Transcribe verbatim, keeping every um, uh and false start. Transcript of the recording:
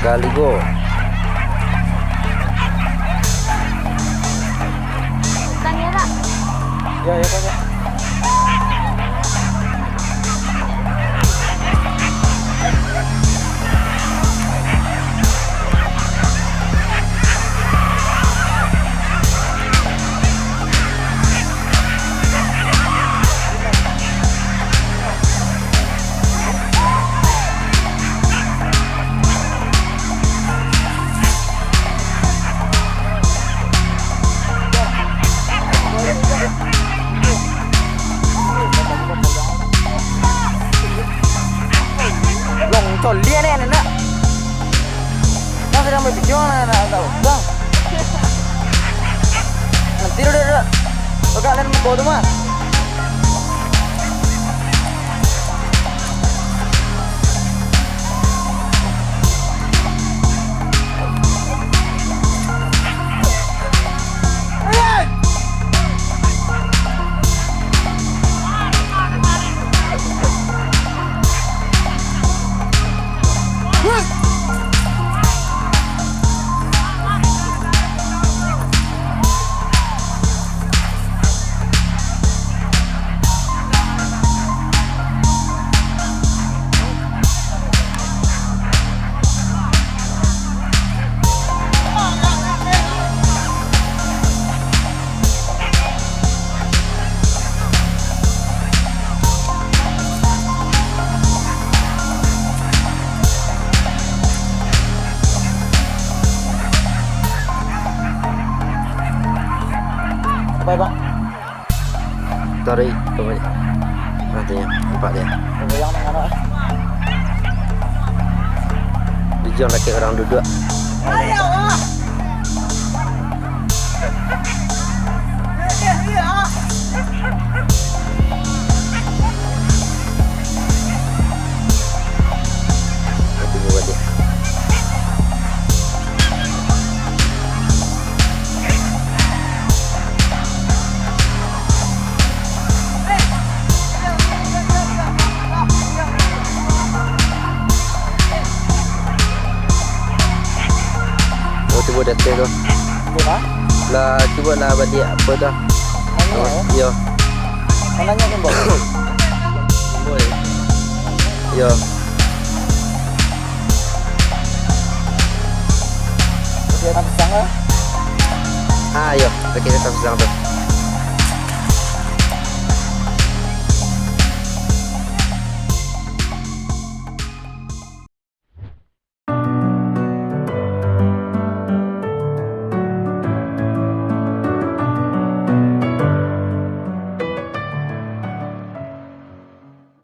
Kali go. Tanya, Kak. Ya, ya, Kak, ya. Long coliak ni anak. Kan sadang bapikia nak, nak, nak, bang. Nanti dulu, dulu. Pegang dan muka tu mah. Bye, Bang. Tarik kembali. Nantinya nampak dia. Goyang dengan apa? Dijang laki orang duduk. Itu buat dia. Oh, cubo di ateh tu. Cubo, ha? Lah, cubo lah baliak apo tu. Angin, yo? Yo. Mananyo, Bang? Yo. Masih ada pisang, ha? Ah, yo. Pakai pisang tu.